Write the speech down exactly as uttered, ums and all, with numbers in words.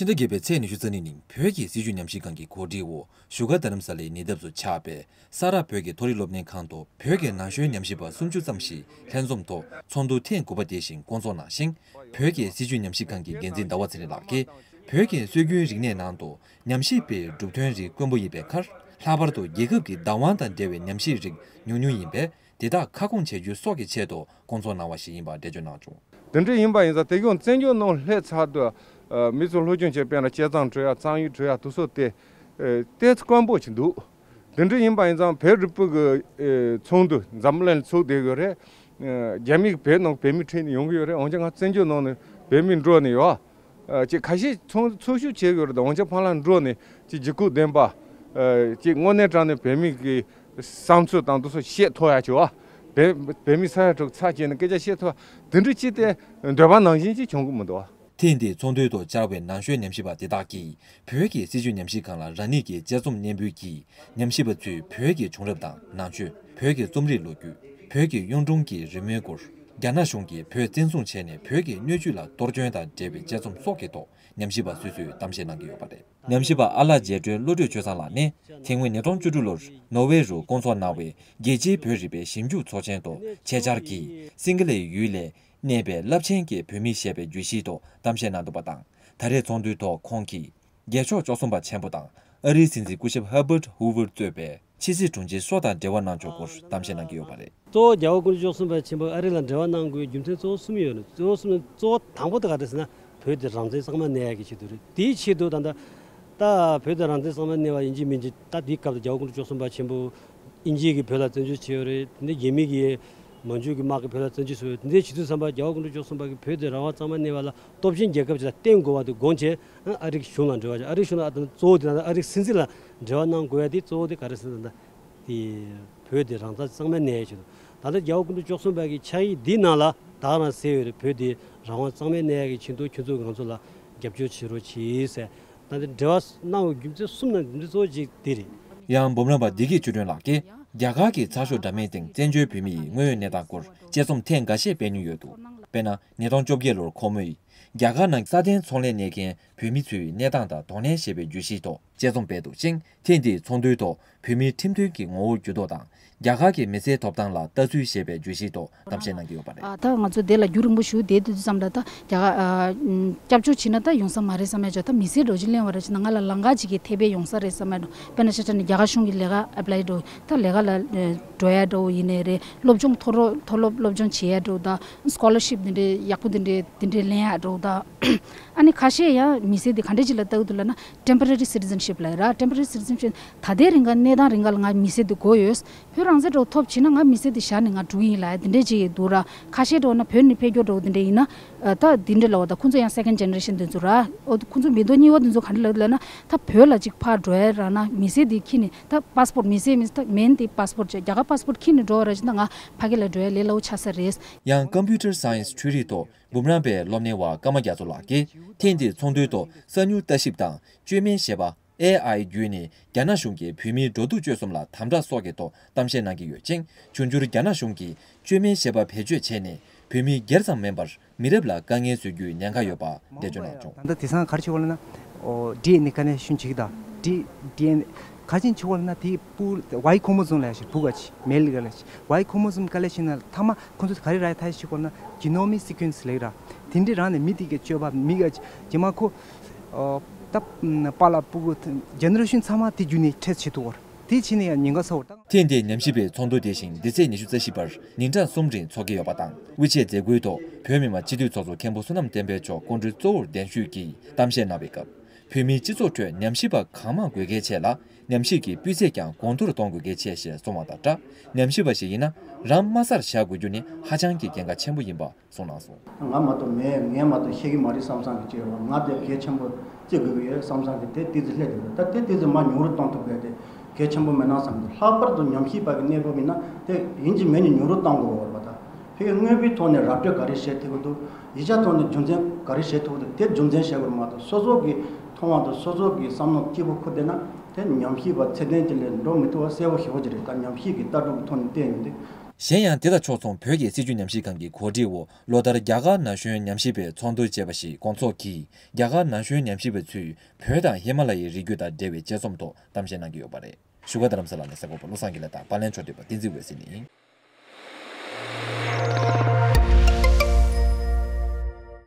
ཕྱི་ཟླ་བརྒྱད་པའི་ཚེས་ཉི་ཤུ་རྩ་གཉིས་ཉིན་བོད་ཀྱི་སྲིད་བྱུས་ཉམས་ཞིབ་ཁང་གི་གོ་སྒྲིག་འོག་བཞུགས་སྒར་རྡ་རམ་ས་ལའི་ཉེ་འདབས་སུ་ཆགས་པའི་ས་རཱ་བོད་ཀྱི་མཐོ་རིམ་སློབ་གཉེར་ཁང་དུ་བོད་ཀྱི་ན་གཞོན་ཉམས་ཞིབ་པ་སུམ་ཅུ་ཙམ་ཞིག་ལྷན་འཛོམས་ཐོག་ཚོགས་འདུ་ཐེངས་དགུ་པ་དེ་བཞིན་བསྐོང་ཚོགས་གནང་ཞིང་། བོད་ཀྱི་སྲིད་བྱུས་ཉམས་ཞིབ་ཁང་གི་འགན་འཛིན་ཟླ་བ་ཚེ་རིང་ལགས་ཀྱིས། བོད་ཀྱི་སྲོལ་རྒྱུན་རིག་གནས་ནང་དུ་ཉམས་ཞིབ་པའི་གྲུབ་དོན་རིགས་དཀོན་པོ་ཡིན་པའི་ཁར། ལྷག་པར་དུ་རྒྱལ་ཁབ་ཀྱི་བདག་དབང་དང་འབྲེལ་བའི་ཉམས་ཞིབ་རིགས་ཉུང་ཉུང་ཡིན་པས། དེ་དག་ཁ་སྐོང་བྱེད་རྒྱུ་སོགས་ཀྱི་ཆེད་དུ་བསྐོང་ཚོགས་གནང་བ་ཞིག་ཡིན་པ་འགྲེལ་བརྗོད་གནང་བྱུང་། དེ་འདྲ་ཡིན་པ་ཡིན་ཙང་དེ་གཞུང་བཙན་བྱོལ་ནང་སླེབས་ཚར་དུས། ཨ། མི་ཚོ་སློབ་སྦྱོང་བྱེད་པས་ན་དཔྱད་རྩོམ་འབྲི་ཡ་གཙང་ཡིག་འབྲི་ཡ་དེ་ཚོ་དེ། ཨེ། ཏོག་ཙམ་དཀོན་པོ་ཞིག་འདུག་དེ་འདྲ་ཡིན་པ་ཡིན་ཙང་བོད་རིག་པའི་གི། ཨེ། ཚོགས་འདུ་འཛམ་གླིང་ལ་ཚུགས་བསྡད་ཡོད་རེད། ཨེ། རྒྱ་མི་གི་བོད་ནང་བོད་མི་ཁྲིད་ནས་ཡོང་གི་ཡོད་རེད། འོན་ཀྱང་ང་བཙན་བྱོལ་ནང་ནས་བོད་མི་འགྲོ་ནས་ཡོད། ཨ། ཅིག་ཁ་ཤས་ཚོགས་ཚོགས་ཞུགས་བྱེད་དགོས་རེད། འོན་ཀྱང་ཕར་ལ་འགྲོ་ནས་ཅིག་ལྗིད་ཁོག་ལྡན་པ། ཨ། ཅིག་དངོས་གནས་དྲང་གནས་བོད་མི་གི་བསམ་ཚུལ་དང་དེ་ཚོ་བཤད་ཐུབ་ཡ་ཅིག་བ། བོད་བོད་མི་ས་ཡ་དྲུག་ཚར་བྱས་ནས་སྐད་ཆ་བཤད་ཐུབ་ཡ་དེ་འདྲ་ཅིག་དེ་འདོད་པ་ནང་བཞིན་ཅིག་བྱུང་གི་མི་འདུག་བ། ཐེངས་འདིའི་ཚོགས་འདུའི་ཐོག་བཅར་བའི་ན་གཞོན་ཉམས་ཞིབ་པ་དེ་དག་གིས་བོད་ཀྱི་སྲིད་བྱུས་ཉམས་ཞིབ་ཁང་ལ་རང་ཉིད་ཀྱི་དཔྱད་རྩོམ་སྙན་འབུལ་གྱིས། ཉམས་ཞིབ་པ་ཚོས་བོད་ཀྱི་བྱུང་རབས་དང་ནང་ཆོས། བོད་ཀྱི་རྩོམ་རིག་ལོ་རྒྱུས། བོད་ཀྱི་གཡུང་དྲུང་གི་རི་མོའི་སྐོར། རྒྱ་ནག་གཞུང་གིས་བོད་བཙན་བཟུང་བྱས་ནས་བོད་ཀྱི་སྣོད་བཅུད་ལ་གཏོར་སྐྱོན་དང་འབྲེལ་བའི་དཔྱད་རྩོམ་སོགས་ཀྱི་ཐོག་ཉམས་ཞིབ་པ་སོ་སོས་གཏམ་བཤད་གནང་གི་ཡོད་པ་རེད། ཉམས་ཞིབ་པ་ཨ་ལགས་རྒྱལ་སྒྲོན་བློ་གྲོས་ཆོས་བཟང་ལགས་ནི། དེ་སྔོན་ཉིས་སྟོང་བཅུ་དྲུག་ལོར་ནོར་ཝེ་རུ་བསྐོང་ཚོགས་གནང་བའི་རྒྱལ་སྤྱིའི་བོད་རིག་པའི་ཞིབ་འཇུག་ཚོགས་ཆེན་དུ་ཆེད་བཅར་གྱིས། སིང་ག་ལའི་ཡུལ་ལ་གནས་པའི་རླབས་ཆེན་གྱི་བོད་མི་ཞེས་པའི་བརྗོད་གཞིའི་ཐོག་གཏམ་བཤད་གནང་འདུག་པ་དང་། ད་རེས་ཚོགས་འདུའི་ཐོག་ཁོང་གིས། རྒྱལ་མཆོག་བཅུ་གསུམ་པ་ཆེན་པོ་དང་ཨ་རིའི་སྲིད་འཛིན་སྐུ་ཞབས་ཧར་བར་ཧུ་ཝར་གཙོས་པའི་ཕྱི་སྲིད་དྲུང་ཆེ་སོགས་དང་འབྲེལ་བ་གནང་ཕྱོགས་སྐོར་གཏམ་བཤད་གནང་གི་ཡོད་པ་རེད། གཙོ་བོ་རྒྱལ་བ་སྐུ་ཕྲེང་བཅུ་གསུམ་པ་ཆེན་པོས་ཨ་རི་ལ་འབྲེལ་བ་གནང་དགོས་རྒྱུ་མཚན་གཙོ་བོ་གསུམ་ཡོད་རེད། གཙོ་བོ་གསུམ་ནི་གཙོ་བོ་དང་པོ་དེ་ག་རེ་ཟེར་ན། བོད་དེ་རང་བཙན་གཙང་མ་གནས་ཡག་གི་ཆེད་དུ་རེད། དེའི་ཆེད་དུ་ད་ལྟ་ད་བོད་དེ་རང་བཙན་གཙང་མ་གནས་པ་ཡིན་གཅིག་མིན་གཅིག་ད་དེའི་སྐབས་དུ་རྒྱལ་བ་སྐུ་ཕྲེང་བཅུ་གསུམ་པ་ཆེན་པོ་དབྱིན་ཇི་གིས་བོད་ལ་བཙན་འཛུལ་བྱས་ཡོད་རེད། དེ་ནས་རྒྱ་མི་གིས་མན་ཇུ་གི་དམག་གིས་བོད་ལ་བཙན་འཛུལ་བཟོས་ཡོད། དེ་འདྲའི་བྱེད་དུས་ཙམ་པ་རྒྱལ་བ་སྐུ་ཕྲེང་བཅུ་གསུམ་པ་གིས་བོད་དེ་རང་དབང་གཙང་མ་གནས་པ་ལ་སྟོབས་ཆེན་རྒྱལ་ཁབ་ཅིག་ལ་བརྟེན་དགོས་པ་དེ་དགོངས་བྱས། ཨ་རིའི་གཞུང་ལ་འབྲེལ་བ་བྱས། ཨ་རིའི་གཞུང་ལ་ད་གཙོ་བོ་དེ་ད་ལྟ་ཨ་རིའི་སྲིད་འཛིན་ལ་འབྲེལ་བ་གནང་དགོས་ཡ་དེ་གཙོ་བོ་དེ་ག་རེ་ཟེར་ན། ད་ལྟ་དེ་བོད་དེ་རང་བཙན་གཙང་མ་གནས་ཡ་ཆེད་དུ། ད་ལྟ་རྒྱལ་བ་སྐུ་ཕྲེང་བཅུ་གསུམ་པ་གི་ཕྱག་ཡིག་འདིའི་ནང་ལ་ད་ག་རང་གསལ་ཡོད་རེད། བོད་དེ་རང་དབང་གཙང་མ་གནས་ཡ་གི་ཆེད་དུ་ཁྱོད་ཚོས་ང་ཚོ་ལ་རྒྱབ་སྐྱོར་བྱེད་རོགས་གྱིས་ཟེར། ད་ལྟ་འབྲེལ་བ་གནང་བའི་རྒྱུ་མཚན་གསུམ་ནང་འདི་གཙོ་བོ་གཅིག་དེ་རེད། ཡང་འབུམ་རམས་པ་བདེ་སྐྱིད་ཆོས་སྒྲོན་ལགས་ཀྱིས། རྒྱ་གར་གྱི་ཚགས་ཤོག་འདྲ་མིན་སྟེང་བཙན་བྱོལ་བོད་མི་ཡི་དངོས་ཡོད་གནས་སྟངས་སྐོར་དཔྱད་རྩོམ་ཐེངས་འགའ་ཤས་སྤེལ་མྱོང་ཡོད་འདུག་དཔེར་ན། ཉིས་སྟོང་བཅོ་བརྒྱད་ལོར་ཁོ་མོས། རྒྱ་གར་ནང་སྲ་བརྟན་ཚོང་ལས་གནས་མཁན་བོད་མི་ཚོའི་གནས་སྟངས་དང་གདོང་ལེན་ཞེས་པའི་བརྗོད་གཞིའི་ཐོག་དཔྱད་རྩོམ་སྤེལ་འདུག་ཅིང་། ཐེངས་འདིའི་ཚོགས་འདུའི་ཐོག་བོད་མིའི་ཁྲིམས་མཐུན་གྱི་ངོ་བོ་འགྱུར་ལྡོག་དང་། རྒྱ་གར་གྱི་མི་སེར་ཐོབ་ཐང་ལ་ལྟ་ཚུལ་ཞེས་པའི་བརྗོད་གཞིའི་ཐོག་གཏམ་བཤད་གནང་གི་ཡོད་པ་རེད། ཨ། ད་ང་ཚོ་དེ་ལ་རྒྱུན་རིང་པོ་ཞིག་བསྡད་དུས་ཙམ་ལ་ད་རྒྱ་གར། ཨ། སྐྱབས་བཅོལ་བྱས་ན་ད་ཡོང་ས་མ་རེད་བསམ་ཡ་ཅིག་ད་མི་སེར་འདྲ་བོ་ཅིག་གླེང་བ་རེད་བྱས་ན་ང་ལ་ལམ་ཁ་ཅིག་གི་ཐེ་བའི་ཡོང་ས་རེད་བསམ་ཡ་འདྲ། དཔེར་ན་ཆ་བཞག་ནས་རྒྱ་གར་གཞུང་གི་ལས་ཀ་ཨེབ་ལའི་འདྲ་བོ། ད་ལས་ཀ་ལ་འགྲོ་ཡ་འདྲ་བོ་ཡིན་ནའི་རེད། སློབ་སྦྱོང་མཐོ་རོགས་མཐོ་སློབ་སློབ་སྦྱོང་བྱེད་ཡ་འདྲ་བོ་དང་། སི་ཀོ་ལར་ཤིབ་འདི་འདྲའི་ཡག་པོ་འདི་འདྲའི་འདི་འདྲའི་ལེན་ཡ་འདྲ་བོ་དང་། ཨ་ནི་ཁ་ཤས་ཡང་མི་སེར་འདི་ག་འདྲ་ཅིག་ལ་ལྟ་གི་འདུག་ལབ་ན། ཊེམ་པོ་རེ་རི་སི་ཊི་ཟན་ཤིབ་ལབ་ཡ་ར། ཊེམ་པོ་རེ་རི་སི་ཊི་ཟན་ཤིབ་ད་ལྟའི་རིང་ག་གནས་སྟངས་རིང་ག་ལ་ང་མི་སེར་འདི་དགོས་ཡོད། བོད་རང་བཙན་འདྲ་བོ་ཐོབ་བྱས་ན་ང་མི་སེར་འདི་བཞག་ནས་ང་འགྲོ་གི་ཡིན་ལབ་ཡ་འདི་འདྲ་ཅིག་འདུག་ར། ཁ་ཤས་འདྲ་བོ་ན་བོད་ནས་ཕེབས་རྒྱུ་འདྲ་བོ་འདི་འདྲ་ཡིན་ན། ཨ། ད་འདི་འདྲ་ལབ་པ་ད་ཁོང་ཚོ་ཡང་སེ་ཀེན་ཌི་ཇེ་ནེ་རེ་ཤན་འདི་ཚོ་ར། ཨོ། ཁོང་ཚོ་མི་ཐོག་གཉིས་པ་འདི་ཚོ་ག་འདྲ་ལབ་ལབ་ན། ད་བོད་ལ་ཅིག་ཕར་འགྲོ་ཡ་རག་ན་མི་སེར་འདི་ཁྱེར་ནས་ད་པཱ་སི་པོར་མི་སེར་མི་ད་མིན་དེ་པཱ་སི་པོར་བྱས་རྒྱ་གར་པཱ་སི་པོར་ཁྱེར་ནས་འགྲོ་བ་ར་བྱས་ན་ང་ཕ་གི་ལ་འགྲོ་ཡ་ལས་སླ་བོ་ཆགས་ས་རེད། ཡང་ཀམ་པུ་ཊར་སའེན་སི་འཕྲུལ་རིག་ཐོག་འབུམ་རམས་པའི་སློབ་གཉེར་བ་ཀརྨ་རྒྱ་མཚོ་ལགས་ཀྱིས། ཐེངས་འདིའི་ཚོགས་འདུའི་ཐོག་གསང་མྱུལ་ལྟ་ཞིབ་དང་བཅོས་མིན་ཞེས་པ། ཨེ་ཨའི་བརྒྱུད་ནས་རྒྱ་ནག་གཞུང་གིས་བོད་མིའི་འགྲོ་འདུག་སྤྱོད་གསུམ་ལ་དམ་དྲག་སོགས་ཀྱི་ཐོག་གཏམ་བཤད་གནང་གི་ཡོད་ཅིང་། འབྱུང་འགྱུར་རྒྱ་ནག་གཞུང་གིས་བཅོས་མིན་ཞེས་པ་བེད་སྤྱོད་བྱས་ནས་བོད་མི་སྒེར་ཙམ་མིན་པར་མི་རབས་ལ་དཀའ་ངལ་བཟོ་རྒྱུའི་ཉེན་ཁ་ཡོད་པ་འགྲེལ་བརྗོད་གནང་བྱུང་། ད་ལྟ་དེང་སང་ག་རེ་བྱེད་དགོས་ལབ་ན། ཨོ། ཌི་ཨེན་ཨེ་ག་ནས་ཤུན་བྱེད་ཀྱི་ད། ཌི་ཌི་ཨེན་ཨེ་ག་ཅིན་བྱེད་དགོས་ལབ་ན་དེ་སྤུ་ཝའི་ཁོ་མོ་ཛོམ་ལབ་ཡ་ཞིག་སྤུ་ག་ཅིག་མེལ་ག་ལ་ཞིག་ཝའི་ཁོ་མོ་ཛོམ་ག་ལ་ཞིག་ན་ཐ་མ་ཁོ་ཚོ་ག་རེ་རག་ཡ་ཐ་ཡ་བྱེད་དགོས་ལབ་ན་ཇི་ནོ་མིག་སི་ཀུན་སི་ལབ་ཀྱི་ར། དེ་འདྲ་རང་ནས་མི་དེ་གི་སྤྱོད་པ་མི་ག་ཅིག་རྗེས་མ་ཁོ། ཨོ། ད་པཱ་ལགས་སྤུ་གུ་ཇེ་ནེ་རེ་ཤན་ཚང་མ་དེ་བརྒྱུད་ནས་ཊེ་སི་ཊི་བྱེད་ཐུབ་ཀྱི་རེད། དེ་བྱས་ནས་ཡང་ཉེན་ཁ་ཚ་བོ་རེད། ཐེངས་འདིའི་ཉམས་ཞིབ་པའི་ཚོགས་འདུ་དེ་བཞིན་འདི་ཚེས་ཉི་ཤུ་རྩ་བཞི་བར་ཉིན་གྲངས་གསུམ་རིང་འཚོགས་ཀྱི་ཡོད་པ་དང་། དབུ་འབྱེད་མཛད་སྒོའི་ཐོག་བོད་མི་མང་སྤྱི་འཐུས་ཚོགས་གཙོ་མཁན་པོ་བསོད་ནམས་བསྟན་འཕེལ་མཆོག་སྐུ་མགྲོན་གཙོ་བོར་གདན་ཞུས་ཀྱིས་གཏམ་བཤད་གནང་བའི་སྐབས། བོད་མིའི་སྤྱི་ཚོགས་ཁྲོད་ཉམས་ཞིབ་པ་གང་མང་དགོས་གལ་ཆེ་ལ། ཉམས་ཞིབ་ཀྱི་སྤུས་ཚད་ཀྱང་གོང་མཐོར་གཏོང་དགོས་གལ་ཆེ་ཞེས་གསུངས་པ་དང་སྦྲགས། ཉམས་ཞིབ་པ་ཞིག་ཡིན་ན་རང་དམའ་སར་བཞག་དགོས་རྒྱུ་ནི་ཧ་ཅང་གི་གལ་འགངས་ཆེན་པོ་ཡིན་པ་གསུངས་གནང་སོང་། ང་མ་གཏོགས་མེད། ངས་མ་གཏོགས་ཤེས་ཀྱི་མ་རེད་བསམ་བསམ་གྱི་ཅིག་ཡོད་པ། ང་དེ་གལ་ཆེན་པོ་བརྩི་དགོས་ཀྱི་ཡོད་བསམ་བསམ་གྱི་དེ་ཏི་ཙི་སླེབས་འདུག་ད་དེ་ཏི་ཙི་མར་ཉུང་རུ་གཏོང་ཐུབ་པའི་དེ་གལ་ཆེན་པོ་མེད་ན་བསམ་གྱི། ལྷག་པར་དུ་ཉམས་ཞིབ་པ་གི་གནས་བབ་ཡིན་ན་དེ་ཡིན་གཅིག་མིན་གཅིག་ཉུང་རུ་གཏོང་དགོས་པ་རེད་པ། ད་ཕ་གི་དངོས་པོའི་ཐོག་ནས་ར་སྤྲོད་ག་རེ་བྱེད་ཐུབ་ཀྱི་འདུག་ཡིག་ཆ་ཐོག་ནས་རྒྱུ་མཚན་ག་རེ་བྱེད་ཐུབ་ཀྱི་འདུག་དེ་རྒྱུ་མཚན་བྱེད་དགོས་རེད་མ་གཏོགས་སོ་སོ་གི་མཐོང་བ་དང་སོ་སོ་གི་བསམ་མནོ་སྐྱིད་པོ་ཁུར་བསྡད་ན་དེ་ཉམས་ཞིབ་པ་ཚད་ལྡན་ཅིག་ལས་འགྲོ་མི་ཐུབ་པ་གསལ་པོ་ཞེ་པོ་ཅིག་རེད། ད་ཉམས་ཞིབ་ཀྱི་ལྟ་གྲུབ་ཀྱི་ཐོག་ནས་བལྟས་ཡོང་དུས། གཞན་ཡང་དེ་དང་ཕྱོགས་མཚུངས་བོད་ཀྱི་སྲིད་བྱུས་ཉམས་ཞིབ་ཁང་གི་གོ་སྒྲིག་འོག་ལོ་ལྟར་རྒྱ་གར་ན་གཞོན་ཉམས་ཞིབ་པའི་ཚོགས་འདུ་ཅེས་པ་ཞིག་སྐོང་ཚོགས་ཀྱིས། རྒྱ་གར་ན་གཞོན་ཉམས་ཞིབ་པ་ཚོས་བོད་དང་ཧི་མ་ལ་ཡའི་རི་རྒྱུད་དང་འབྲེལ་བའི་དཔྱད་རྩོམ་ཐོག་གཏམ་བཤད་གནང་གི་ཡོད་པ་རེད། བཞུགས་སྒར་རྡ་རམ་ས་ལ་ནས་གསར་འགོད་པ་བློ་བཟང་དགེ་ལེགས་དང་། པར་ལེན་ཕྱོགས་སྒྲིག་པ་བསྟན་འཛིན་འོད་ཟེར་ཡིན།